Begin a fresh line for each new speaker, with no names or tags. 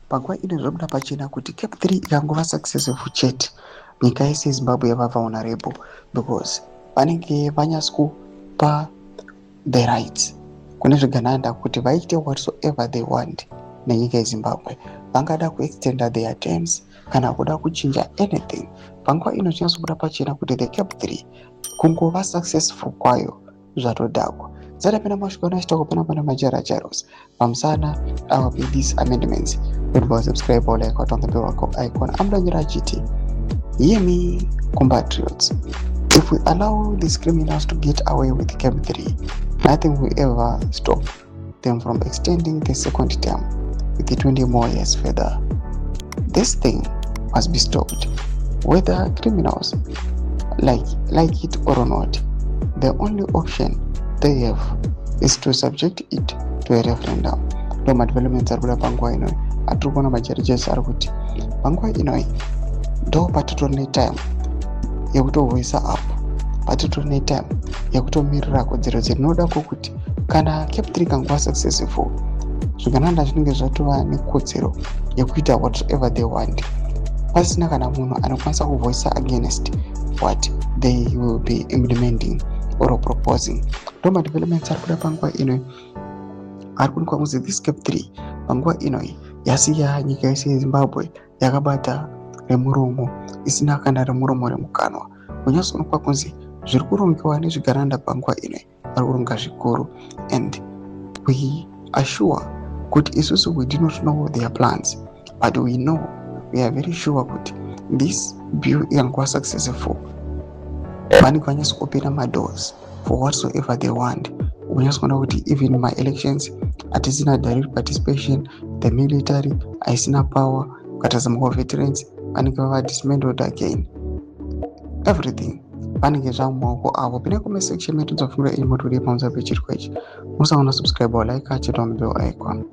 Panguva ino zvobuda pachena kuti CAB 3 ikangova successful chete, nyika yese yeZimbabwe yava vulnerable, because vanenge vanyatsi kupa the rights kune zvigananda kuti vaite whatsoever they want nenyika yeZimbabwe. Vangada kuextenda their terms kana kuda kuchinja anything. Panguva ino chinyasobuda pachena kuti the CAB 3 kungova successful kwayo zvatodhakwa. Dzatapinda masvika achitaura panapa namajara Jairos pamusana our these amendments. Don't subscribe or like on the bell icon. Amudanyira achiti, "Hear me, compatriots. If we allow these criminals to get away with CAB 3, nothing will ever stop them from extending the second term with the 20 more years further. This thing must be stopped whether criminals like it or not. The only option they have is to subject it to a referendum." Ndo madevelopments ari kuda panguva inoi atiri kuona. Majerejesi ari kuti panguva inoi ndo patitori netime yekutovoisa up, patitori netime yekutomirira kodzero dzinoda kwokuti kana CAB 3 kanguva successful, zvigananda zvinenge zvatova nekodzero yekuita whatever they want, pasina kana munhu anokwanisa kuvoisa against what they will be implementing or proposing. Ndo madevelopments ari kuda panguva inoi ari kuonekwa kunzi this CAB 3 panguva inoi yasiya nyika yese yeZimbabwe yakabata remuromo, isina kana remuromo remukanwa. Kunyatsoonekwa kunzi zviri kurongewa nezvigananda panguva inoi vari kuronga zvikuru, and we are sure kuti isusu we do not know their plans, but we know, we are very sure kuti this bill ikangova successful, vanenge vanyatsoopena madoors for whatsoever they want. Unyatsoona kuti even maelections hatisina direct participation, the military haisina power. Ukatarisa mawar veterans vanenge vava dismantled again, everything vanenge zvamumaoko avo. Pine comment section medu dzofungira iri motodii pamusoro pechirwa ichi. Musaona subscribe or like, achita on bell icon.